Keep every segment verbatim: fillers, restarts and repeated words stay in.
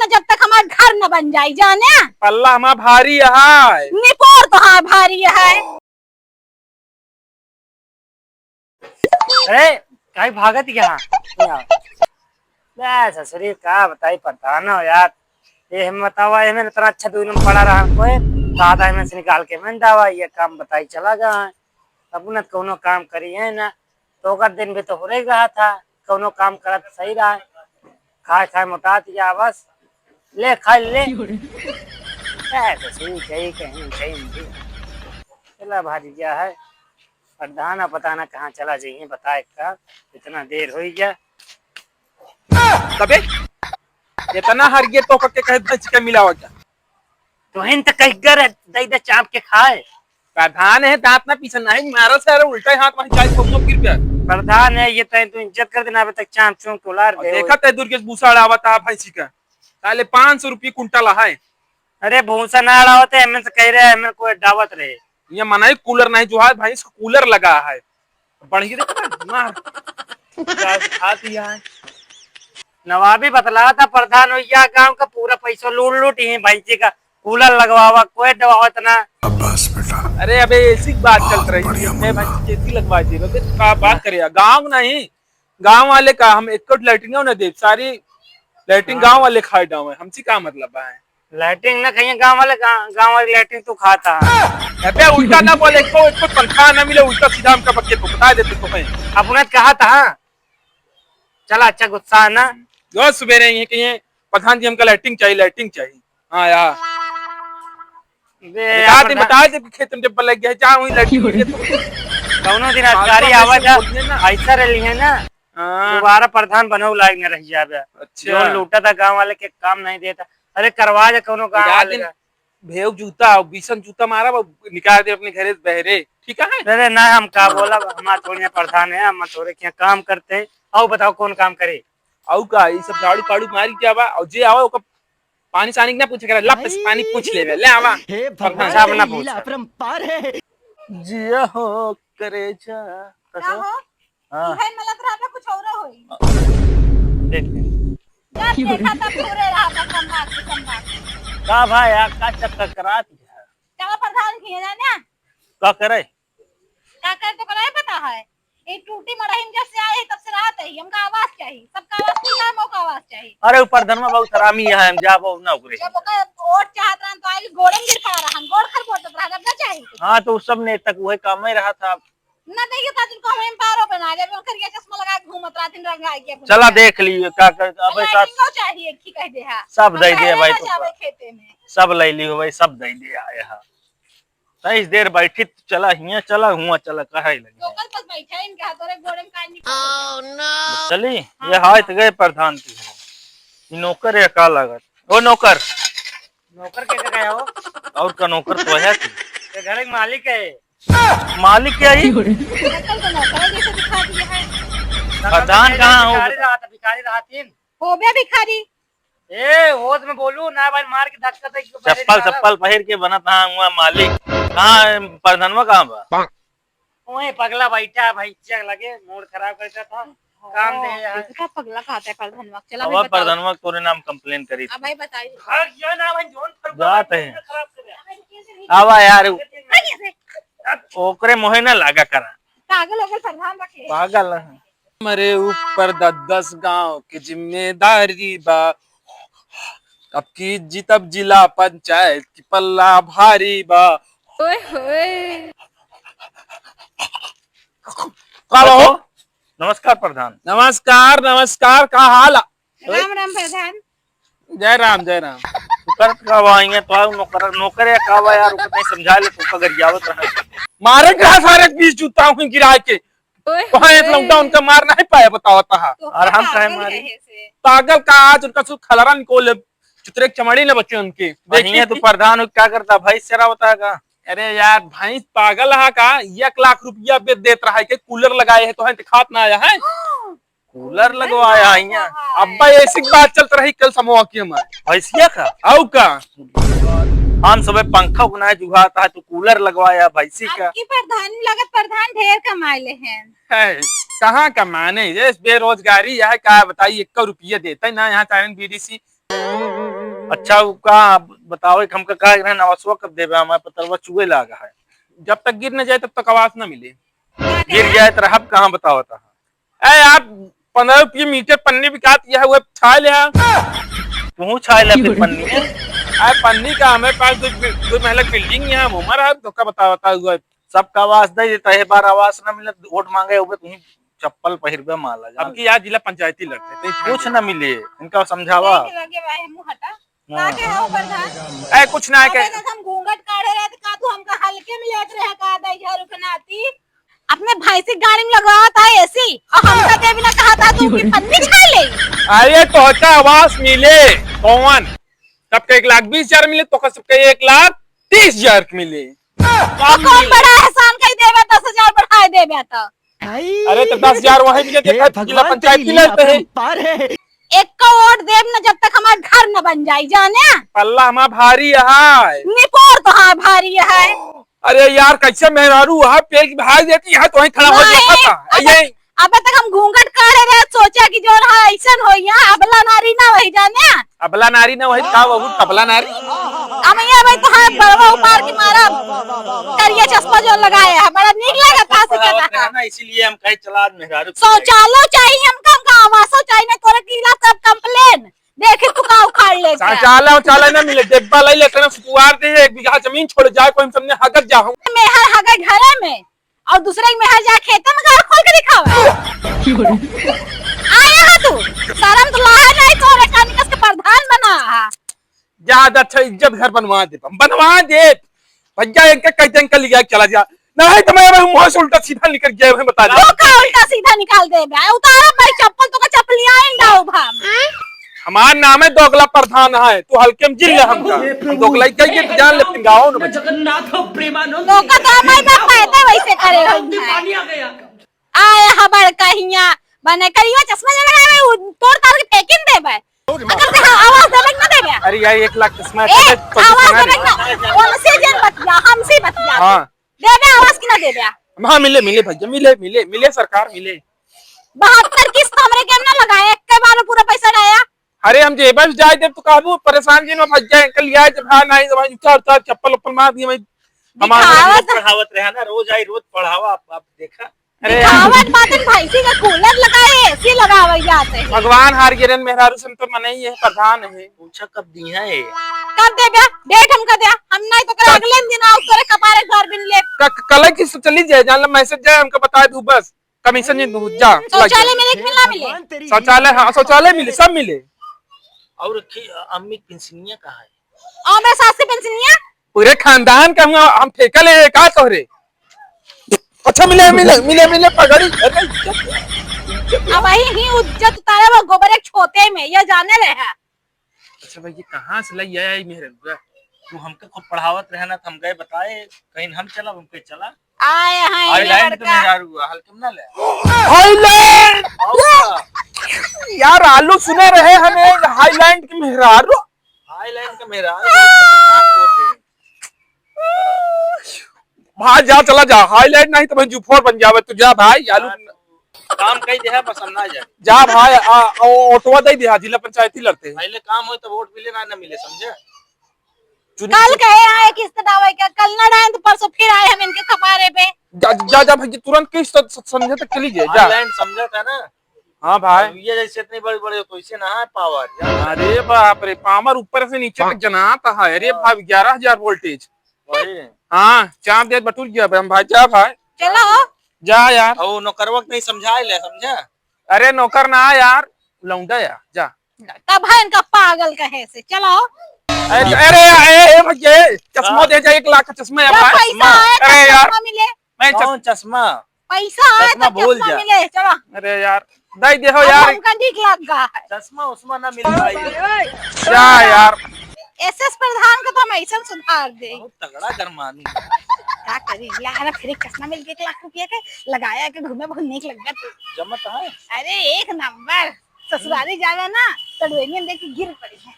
जब तक हमार घर न बन जाई, जाने? पल्ला हमार भारी है। निपोर तो हाँ भारी है। अरे, काहे भागत यहाँ? बे ससुरी, का बताई, पता न हो यार। ये हम बतावा, ये में इतना अच्छा दो नंबर पड़ा रहा कोई, दादा में से निकाल के मैं दावा, ये काम बताई चला गया है। अब न कौनो काम करी है ना, तो ओकर दिन भी तो हो रही रहा था, कौनो काम करत सही रहा है। खाए खाए मोटात गया बस। ले खा ले। ए, तो सही कही, कहीं, कहीं भी। चला भारी गया है। प्रधान, अब पता ना कहाँ चला जाइए, बताए का, इतना देर हो ही गया। तबे, इतना हर गया तो के कहे भैंस के मिलावा क्या? तोहिन त कहिगर दई दे चाप के खाए। प्रधान है, दांत ना पीछे नहीं मारो सर, उल्टा ही हाथ वहीं जाए, घूमो फिर गया। प्रधान है, ये तय तू इज्जत कर देना, अबे तक चाप चूम तोलार और दे देखा होई। तय दुर्गेश भूसा अड़ावत आ भैंसी का। साले पाँच सौ रुपये कुंटल है। अरे भूसा ना अड़ावत है, हमें से कह रहे हैं, हमें कोई डावत रहे। ये मनाई कूलर नहीं जो है, भैंस को कूलर लगा है। बढ़िया देखा ना, मार। क्या दिखा दिया है। नवाबी बतला था प्रधान हो गया, गांव का पूरा पैसा लूट लूट ही भैंसी का कूलर लगवावा, कोई दबावत ना। अब्बास बेटा, अरे अबे ऐसी बात चल रही है, मैं भाई एसी लगवा दे रहे, का बात करे, गांव नहीं, गांव वाले का हम एक कोट लैट्रिन ना दे, सारी लैट्रिन हाँ। गांव वाले खाए डावे, हमसे का मतलब है? लैट्रिन ना खाइए गांव वाले, गा-, गांव वाले लैट्रिन तू खाता। अबे उल्टा ना बोले, एको, एको तनख्वाह ना मिले, उल्टा सीधा हमका बक्के तो बता देते तो हैं। अपना कहा था, हाँ? चला अच्छा गुस्सा है ना। जो सुबेरे ये कहिए, "प्रधान जी हमका लैट्रिन चाहिए, लैट्रिन चाहिए।" हाँ यार। बे अरे यार, कहा दिन प्रधान बता दे कि खेत में जब लग गया, जा वहीं लैट्रिन के तो। कौनो दिन अधिकारी आवा जा, बोलिए ना। ऐसा रह लिए ना। हाँ। दोबारा प्रधान बनो लायक न रह जाबे। अच्छा। जो लूटा था गांव वाले के काम नहीं देता। अरे करवा जा कौनो गांव वाले का। भेव जूता, बीसन जूता मारा, वो निकाल दे अपने घरे से बहरे, ठीक है? अरे ना, हम का बोला, हमार थोड़ी ना प्रधान है, हम थोड़े क्या काम करते हैं। आओ बताओ कौन काम करे? आऊ का, ये सब झाड़ू पाड़ू मारी क्या बा? और जे आवा ओका पानी सानी के ना पूछे करे, लप से पानी पूछ लेवे, ले आवा। हे प्रधान भगवान, सब ना पूछा। अपरंपार है। जिया हो करेजा। का हो? हाँ। इहे मलत रहबे, कुछ औरो होई। एक दिन। जब देखा तब घूरे रहबे, संभाल के, संभाल के। का भाई, आ का चक्कर करात है? का प्रधान किए जाने? का करे? का करे तो करे पता है? ये टूटी मड़ही में जब से आए तब से रहत है, हमका आवास चाहिए, सबका आवास मिल रहा है, मौका आवास चाहिए। अरे ऊपर धनमा बहुत हरामी है, हम जाबो ना ओकरे। जब ओकर ओट चाहत रहन तो आइल गोड़े में गिर खड़ा रहन, गोड़ खरबोटत रहन, अब ना चाहिए कुछ। हाँ, तो उस सब नेता के वही काम ही रहा था। ना देखिए, ताजुल को हमें पारो बना दे, वो करिया चश्मा लगा के घूमत रहथिन, रंग आ गया। चला देख लिए, का कर, अबे अल्लाह साथ इनको चाहिए, की कह दे हा। सब हम दे दे पहले भाई, ना तो जावे खेते में। सब ले लियो भाई, सब दे दे आए हा। तईस देर बैठी, चला हियां, चला हुआं, चला कहे लगे। तो कल बस बैठा इनके हाथ, तोरे गोड़े में कान निकाल। चली, हाँ, ये हाथ गए प्रधान की। ई नौकर या का लागत? ओ नौकर। नौकर के का हो? और का नौकर तो है तू? ये घर के मालिक है। मालिक क्या ही? नकल तो नौकर है, जैसे दिखा दिया है। प्रधान कहाँ हो? भिखारी रहा था, भिखारी रहा तीन। हो बे भिखारी। ए, होश में बोलू ना भाई, मार के धक्का दे के चप्पल, चप्पल पहिर के बनत हा हुआ मालिक। कहाँ प्रधानवा कहाँ बा? ओए पगला बैठा है भाई, चेक लगे, मूड खराब करता था। काम दे यार। देखा पगला कहता है प्रधानवा। चला अब भाई बताओ। प्रधानवा तोरे नाम complain करी। अब भाई बताइए। भाग गया ना भाई, जोन पर जात है। खराब कर दिया। आवा यार। आइए से। ओकरे मोहे ना लागा करा। पागल हो गए प्रधान रखे। पागल है। हमरे ऊपर दस दस गांव के जिम्मेदारी बा। अब की जीतब जिला पंचायत की पल्ला भारी बा। ओए होए। का हो? नमस्कार प्रधान। नमस्कार, नमस्कार, का हाल? राम राम प्रधान। जय राम, जय राम। करत का बा, इहाँ तो आओ नौकर, नौकर या का बा यार, ओके तनी समझा ले, तू का गरियावत रहा। मारे का सारे बीस जूता हुई गिरा के। ओए वहाँ एक होए। लौंडा उनका मार नहीं पाया, बतावा तहा। तो और हम का काहे पागल मारे? है से? पागल का, आज उनका सु खलरा निकोले, चुतरे के चमड़ी न बचे उनके। और देखिए हियाँ तो कि प्रधान हो, का करता भाई, शराब होता है का? अरे यार, भैंस पागल है का? एक लाख रुपया बे देत रहा है कि कूलर लगाए है तो है, दिखात ना आया है। कूलर लगवाया है यहाँ। अब्बा, ऐसी बात चलत रही कल समूह की हमारे। भैंसिया का? आऊ का? हम सबे पंखा को ना जुहाता है, तू कूलर लगवाया भैंसी का। अब की प्रधान लगत, प्रधान ढेर कमाए ले हैं। है, कहाँ कमाने? ये बेरोजगारी यह का बताई, एक रुपया देता ही ना यहाँ चाहे बीडीसी। अच्छा, उ का बताओ, एक हमका कहा रहे, आवासवा कब देबे? हमारे पतरवा चुए लागा है। जब तक गिर न जाए, तब तक आवास न मिले। गिर जाए तो रहब कहाँ, बताओ तो। ए यार, पन्द्रह रुपये मीटर पन्नी बिकात, यह हुआ छाय ले, हाँ। तू छाय ले फिर पन्नी। ए, पन्नी का हमारे पास दो, दो महला बिल्डिंग यहाँ, हम उमर है, तो का बताओ, बताओ, हुआ। सबका आवास दे देता है, बार आवास ना मिले, वोट मांगे हुए, तुम चप्पल पहिरबे माला, जान। अब की यार जिला पंचायती लड़ते, तो कुछ ना मिले, इनका समझावा। देख लगे भाई, मुंह हटा। हाँ। का के हो प्रधान? ए, कुछ ना है के। अबे तो हम घूंघट काढ़े रहे, तो का तू हमका हल्के में लेत रहे का, दई झाड़ू के नाती? अपने भैंसी गाड़ी में लगावत है एसी, और हमका देवी ना कहा था तू कि पन्नी खा ले। अरे, तोहका आवास मिले, कौन? सबके एक लाख बीस हजार मिले, तोहका सबके एक लाख तीस हजार के मिले। तो कौन बड़ा एहसान कई देवे, दस हजार बढ़ाए देवे तो? अरे, तो दस हजार वहीं भी हे देखा, जिला भगवान, पंचायत तेरी की लड़ते लीला हैं। अपरंपार है। एक का वोट देब न, जब तक हमार घर न बन जाई, जाने? पल्ला हमार भारी है। निपोर तो हाँ भारी है। अरे यार, कैसे मेहरारू वहाँ पेल की भाई देती है, तो वहीं खड़ा हो नहीं, जाता था। अबे, ये अबे तक हम घूंघट काढ़े रहे, सोचा कि जो रहा ऐसन हो, यहाँ अबला नारी ना वही, जाने? अबला नारी ना वही, का वहू तबला नारी? हम ये भाई तो हाँ बड़वा उपार के मारा, करिया चश्मा जो लगाए है, बड़ा नीक लगा था से पढ़ावत कहता रहे है। ना, इसीलिए हम कहे चला आज मेहरारू के शौचालय चाहिए हमका, हमका आवासो चाहिए, तोरे किला सब complain। देखी तू का उखाड़ लेता। शौचालय, शौचालय ना मिले, डिब्बा ले लेते ना, फुटवार दे, एक बीघा जमीन छोड़ जाए, कोई हम सामने हगत जाहूं। मेहर हगे घरे में, और दूसरे के मेहर जाए खेते में गाड़ खोल के दिखावे। आया है तू, शर्म तो लाहे नहीं, तोरे का निकस के प्रधान बना है। ज्यादा अच्छा इज्जत घर बनवा दे, हम बनवा दे। भैया इनके कह दे, इनका लिया चला जा, नहीं तो मैं मुंह से उल्टा सीधा निकल गया, मैं बता दे। तो का उल्टा सीधा निकाल दे बे? उतारा भाई चप्पल, तो का चप्पलियां इन डाउब हम। हमार नाम है दोगला प्रधान है, तू हल्के में जिन ले हमका। हे प्रभु, हम दोगला ही कहिए तो जान ले, लेकिन गाँव न बचे। जगन्नाथ प्रेमानंद। तो का तो हमारे बाप पैदा वैसे करे हम हैं। पानी आ गया। आया हबर कहिया बने करिया चश्मा लगा है, उ तोड़ ताड़ के फेंकिन देबे। अगर से हाँ, आवास देबे कि ना देबे? अरे यार, एक लाख चश्मा ए, है, तो आवास देबे कि ना? उनसे जन बतिया, हमसे बतिया। हाँ। देबे आवास कि ना देबे? हाँ, मिले, मिले भैया, मिले, मिले, मिले सरकार, मिले। बहत्तर किस्त हमरे के ना लगाए, एक के बार में पूरा पैसा डाया। अरे हम जेबा से जाए देब तो कहबू परेशान जिन में भैया, अंकल लिया जब हाँ नहीं तो भाई उतार उतार चप्पल उप्पल मार दिए भाई। हमारे दिखावत। पढ़ावत रहा ना, रोज आई रोज पढ़ावा, आप, आप देखा। अरे यार। दिखावत बातन भैंसी का कूलर लगाए, एसी लगावे जाते हैं। भगवान हार गिरन मेहरारू से तो मने ही है, प्रधान है। पूछा कब दी है? कब देबे? डेट हमका दे, हम नहीं तो करे अगले दिन आओ तोरे कपारे घर बिन ले। क-, क-, कल की चली जाए, जान ला मैसेज जाए, हमका बता दू बस। कमीशन नहीं दू, जा, हम्म, चला शौचालय जाए। मिले कि ना मिले? भगवान तेरी शौचालय, हाँ, शौचालय मिले, सब मिले। और रखी अम्मी की पेंशनिया कहाँ है? और मेरे सास की पेंशनिया? पूरे खानदान का हम, हम ठेका ले का तोहरे? अच्छा, मिले, मिले, मिले, मिले, पगड़ी। अरे, अब वही ही इज्जत उतारे वो गोबर एक छोटे में, ये जाने रहे। अच्छा भाई, ये कहाँ से लई आया ई मेहररुआ? तू हमके खुद पढ़ावत रहे ना, तो हम गए बताए, कहीं हम चला, हमके चला। आए हैं हाईलैंड के लड़का। मेहरारू हुआ, हल्के में ना ले। हाईलैंड! और का? यार, आलू सुने रहे हमें, हाईलैंड के मेहरारू। हाईलैंड के मेहरारू बहुत खतरनाक होते हैं। भाई जा, चला जा, हाईलैंड नहीं तो भाई जुफोर बन जावे, तू जा भाई, आलू। हाँ, काम कई दे है, बस हम ना जाए। जा भाई, आ, आ, ऑटोवा दे दे, हाँ, जिला पंचायती लड़ते हैं। पहले काम हो तो वोट मिले ना, ना मिले, समझे? चुन-, कल चुन- कहे आए किस्त डावे का, कल ना डाए तो परसों फिर आए हम इनके खपारे पे। जा, जा, जा भाई, तुरंत किस्त स-, समझे तक चली जाए, जा। हाईलैंड समझा था ना? हाँ भाई। ये जैसे इतनी बड़ी बड़ी हो तो इसे ना है पावर, जा। अरे बाप रे, पावर ऊपर से नीचे तक जनाता है। अरे हाँ। भाई, ग्यारह हजार वोल्टेज। वही। हाँ, चाप दे बटुर गया भाई, हम भाई, जा भाई। चलो। जा यार। और नौकरवा के नहीं समझाए ले, समझा? अरे नौकर ना यार, लौंडा यार, जा। तब है इनका पागल कहे से, चलो। अरे, अरे, ए, ए, भैया, ए, चश्मा हाँ। दे जा, एक लाख का चश्मा है जा भाई। पैसा है, अरे यार। चश्मा मिले। मैं चश- कौन चश्मा? पैसा है चश्मा तो भूल चश्मा जा। मिले, चलो। अरे यार, दे दे हो अब यार। हमका नीक लग गा है। चश्मा उश्मा ना मिल पाई। जा यार। एसएस प्रधान को तो हम ऐसा सुधार दे। बहुत तगड़ा गरमानी। का करी, ला ना, फिर एक चश्मा मिल के एक लाख रुपया के लगाया के घूमे, बहुत नीक लग गया तू। जमत है। अरे एक नंबर। ससुरारी जावे ना, तो डोरियन देख के गिर पड़ी है।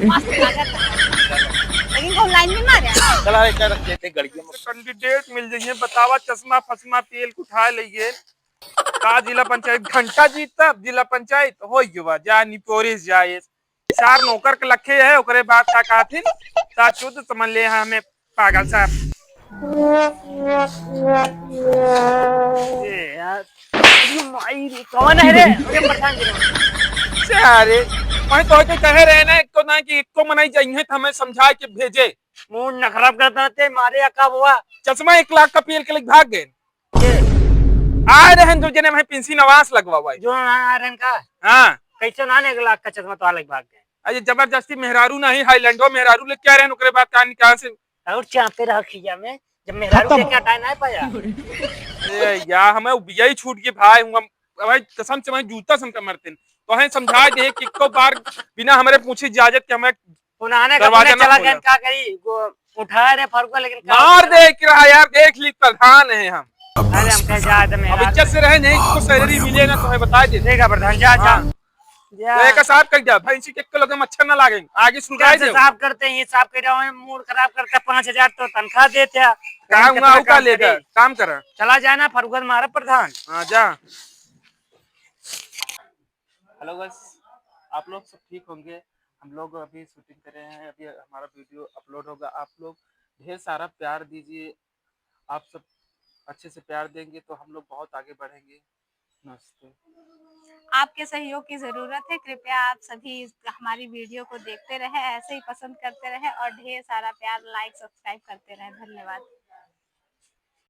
मस्त लागत है। लेकिन कौन लाइन में मारे? चला, एक रख देते गड़िया में। कैंडिडेट मिल जाइए, बतावा, चश्मा फसमा पेल के उठा लइए। का जिला पंचायत घंटा जीतब, जिला पंचायत हो गया, जा निपोरे जाए। चार नौकर के लखे है, ओकरे बाद का कहथिन, ता शुद्ध समझ ले, हाँ, हमें पागल साहब। ए यार, ये माई रे, कौन है रे? अरे प्रधान जी। से अरे, मैं तो के कहे रहे ना, एको ना कि एको मनई जाइए, तो हमें समझा के भेजे। मूड न खराब करता ते, मारे या का हुआ? चश्मा एक लाख का पेल के लेके भाग गए। के? आए रहन दो जने, वहीं पिंसी नवास लगवा हुआ है। जो आ, आ रहन का? हाँ। कैसे ना एक लाख का चश्मा तो अलग भाग गए? अरे जबरदस्ती मेहरारू नहीं, हाईलैंडो मेहरारू लेके आ रहन, ओकरे बाद कहाँ, कहाँ से? और चापे रहा खिया में, जब मेहरारू खत्म। लेके हटाए ना पाया। ए यार, हमें उबिया ही छूट गई भाई, हम, भाई कसम से मैं जूता समझ मरते हैं। तो हमें समझा दे कि एको बार बिना हमारे पूछे इजाजत के हमें उन्होंने का दरवाजा पुणे ना चला खोला। गया, का करी? वो उठा रहे फरुआ, लेकिन का मार करी? दे कि रहा यार, देख ली प्रधान है हम। अरे हम कह जा, तो अब मेहरारू इज्जत से रहे नहीं, तो सैलरी मिले ना, तुम्हें बता दे। ठीक है प्रधान, जा, जा। हाँ। जा। तो एक साफ कर दिया, भैंसी के एक किलो के मच्छर ना लागे, आगे सुलगाई कैसे दे। साफ करते हैं, ये साफ कर रहे हैं, मूड खराब करते हैं, पाँच हजार तो तनख्वाह देते हैं। कहाँ काम हुआ, करना, का काम लेकर, करी। काम करा। चला जाना, फरुआ मारा प्रधान। हाँ, जा। हेलो गाइस, आप लोग सब ठीक होंगे। हम लोग अभी शूटिंग कर रहे हैं, अभी हमारा वीडियो अपलोड होगा। आप लोग ढेर सारा प्यार दीजिए, आप सब अच्छे से प्यार देंगे तो हम लोग बहुत आगे बढ़ेंगे। नमस्ते। आपके सहयोग की ज़रूरत है, कृपया आप सभी इस, हमारी वीडियो को देखते रहें, ऐसे ही पसंद करते रहें और ढेर सारा प्यार, लाइक, सब्सक्राइब करते रहें। धन्यवाद।